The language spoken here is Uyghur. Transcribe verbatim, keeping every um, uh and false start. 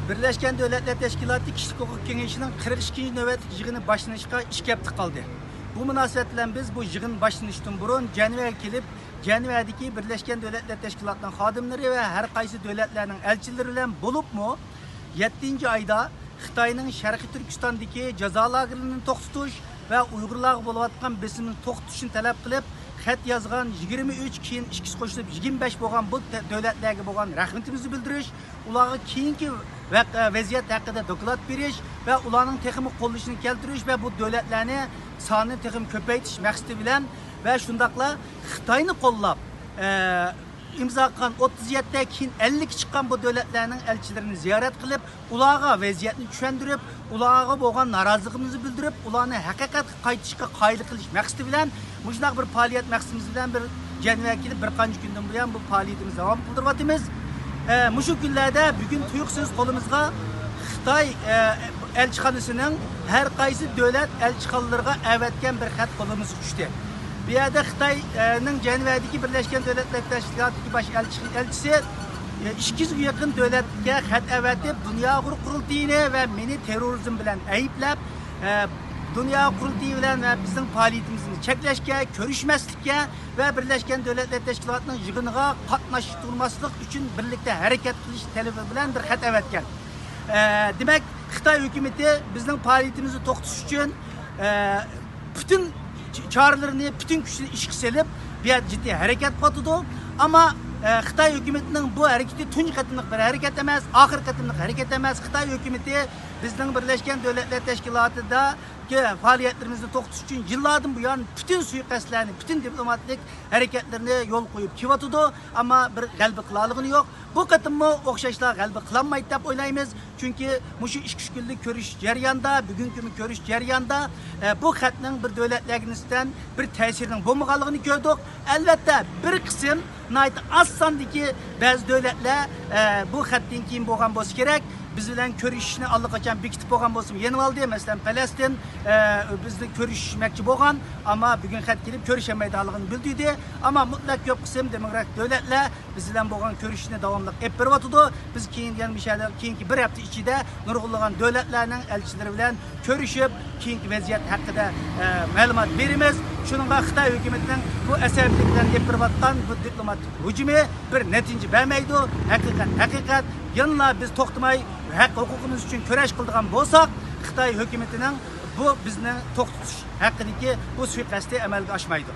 بىرلەشكەن دۆلەتلەر تەشكىلاتى كىشىلىك ھوقۇق كېڭىشىنىڭ قىرىق ئىككىنچى نۆۋەتلىك يىغىنى باشلىنىشقا ئىككى ھەپتە قالدى. بۇ مۇناسىۋەت بىلەن بىز بۇ يىغىن باشلىنىشتىن بۇرۇن جەنۋەگە كېلىپ، جەنۋەدىكى بىرلەشكەن دۆلەتلەر تەشكىلاتىنىڭ خادىملىرى ۋە ھەر قايسى دۆلەتلەرنىڭ ئەلچىلىرى بىلەن بولۇپمۇ، يەتتىنچى ئايدا خىتاينىڭ شەرقىي تۈركىستاندىكى جازا لاگېرلىرىنى توختىتىش ۋە ئۇيغۇرلارغا بولۇۋاتقان بېسىمنى توختىتىشنى تەلەپ قىلىپ، خەت يازغان يىگىرمە ئۈچ، كېيىن ئىككىسى قوشۇلۇپ يىگىرمە بەش بولغان بۇ تە-، دۆلەتلەرگە بولغان رەھمىتىمىزنى بىلدۈرۈش، ئۇلارغا كېيىنكى ۋەقە، ۋەزىيەت ھەققىدە دوكلات بېرىش ۋە ئۇلارنىڭ تېخىمۇ قوللىشىنى كەلتۈرۈش ۋە بۇ دۆلەتلەرنى سانىنى تېخىمۇ كۆپەيتىش مەقسىتى بىلەن ۋە شۇنداقلا خىتاينى قوللاپ، ئە، ئىمزا قىلغان ئوتتۇز يەتتە، كېيىن ئەللىككە چىققان بۇ دۆلەتلەرنىڭ ئەلچىلىرىنى زىيارەت قىلىپ، ئۇلارغا ۋەزىيەتنى چۈشەندۈرۈپ، ئۇلارغا بولغان نارازىلىقىمىزنى بىلدۈرۈپ، ئۇلارنى ھەقىقەتكە قايتىشقا قايىل قىلىش مەقسىتى بىلەن، مۇشۇنداق بىر پائالىيەت مەقسىتىمىز بىلەن بىر جەنۋەگە كېلىپ، بىر قانچە كۈندىن بۇيان بۇ پائالىيىتىمىزنى داۋام قىلدۇرۇۋاتىمىز. ئە، مۇشۇ كۈنلەردە بۈگۈن تۇيۇقسىز قولىمىزغا خىتاي، ئە، ئەلچىخانىسىنىڭ ھەر قايسى دۆلەت ئەلچىخانىلىرىغا ئەۋەتكەن بىر خەت قولىمىزغا چۈشتى. بۇ يەردە خىتاينىڭ جەنۋەدىكى بىرلەشكەن دۆلەتلەر تەشكىلاتىدىكى باش ئەلچى-، ئەلچىسى، ئە، ئىككى يۈزگە يېقىن دۆلەتكە خەت ئەۋەتىپ، دۇنيا ئۇيغۇر قۇرۇلتىيىنى ۋە مېنى تېررورىزم بىلەن ئەيىبلەپ، ئە، دۇنيا قۇرۇلتىيى بىلەن ۋە بىزنىڭ پائالىيىتىمىزنى چەكلەشكە، كۆرۈشمەسلىككە ۋە بىرلەشكەن دۆلەتلەر تەشكىلاتىنىڭ يىغىنىغا قاتناشتۇرماسلىق ئۈچۈن بىرلىكتە ھەرىكەت قىلىش تەلىپى بىلەن بىر خەت ئەۋەتكەن. ئە، دېمەك، خىتاي ھۆكۈمىتى بىزنىڭ پائالىيىتىمىزنى توختىتىش ئۈچۈن، ئە، پۈتۈن چارىلىرىنى، پۈتۈن كۈچىنى ئىشقا سېلىپ، بۇ يەردە جىددىي ھەرىكەت قىلىۋاتىدۇ. ئەمما، ئە، خىتاي ھۆكۈمىتىنىڭ بۇ ھەرىكىتى تۇنجى قېتىملىق بىر ھەرىكەت ئەمەس، ئاخىرقى قېتىملىق ھەرىكەت ئەمەس. خىتاي ھۆكۈمىتى بىزنىڭ بىرلەشكەن دۆلەتلەر تەشكىلاتىدىكى پائالىيەتلىرىمىزنى توختىتىش ئۈچۈن يىللاردىن بۇيان پۈتۈن سۇيىقەستلەرنى، پۈتۈن دىپلوماتىك ھەرىكەتلىرىنى يولغا قويۇپ كېلىۋاتىدۇ. ئەمما بىر غەلىبە قىلالىغىنى يوق. بۇ قېتىممۇ ئوخشاشلا غەلىبە قىلالمايدۇ دەپ ئويلايمىز. چۈنكى مۇشۇ ئىككى ئۈچ كۈنلۈك كۆرۈش جەريانىدا، بۈگۈنكىمۇ كۆرۈش جەريانىدا، ئە، بۇ خەتنىڭ بىر دۆلەتلەرگە نىسبەتەن بىر تەسىرىنىڭ بولمىغانلىقىنى كۆردۇق. ئەلۋەتتە، بىر قىسىم ناھايىتى ئاز ساندىكى بەزى دۆلەتلەر، ئە، بۇ خەتتىن كېيىن بولغان بولسا كېرەك، بىز بىلەن كۆرۈشۈشنى ئاللىقاچان بېكىتىپ بولغان بولسىمۇ يېنىۋالدى. مەسىلەن، پەلەستىن، ئە، بىزنى كۆرۈشمەكچى بولغان، ئەمما بۈگۈن خەت كېلىپ كۆرۈشەلمەيدىغانلىقىنى بىلدۈردى. ئەمما مۇتلەق كۆپ قىسىم دېموكراتىك دۆلەتلەر بىز بىلەن بولغان كۆرۈشۈشنى داۋاملىق ئېلىپ بېرىۋاتىدۇ. بىز كېيىن يەنە مۇشۇ يەردە كېيىنكى بىر ھەپتە ئىچىدە نۇرغۇنلىغان دۆلەتلەرنىڭ ئەلچىلىرى بىلەن كۆرۈشۈپ، كېيىنكى ۋەزىيەت ھەققىدە، ئە، مەلۇمات بېرىمىز. شۇنىڭغا خىتاي ھۆكۈمىتىنىڭ بۇ ئەسەبىيلىك بىلەن ئېلىپ بېرىۋاتقان بۇ دىپلوماتىك ھۇجۇمى بىر نەتىجە بەرمەيدۇ. ھەقىقەت ھەقىقەت. يەنىلا بىز توختىماي ھەق ھوقۇقىمىز ئۈچۈن كۈرەش قىلىدىغان بولساق، خىتاي ھۆكۈمىتىنىڭ بۇ بىزنى توختىتىش ھەققىدىكى بۇ سۇيىقەستى ئەمەلگە ئاشمايدۇ.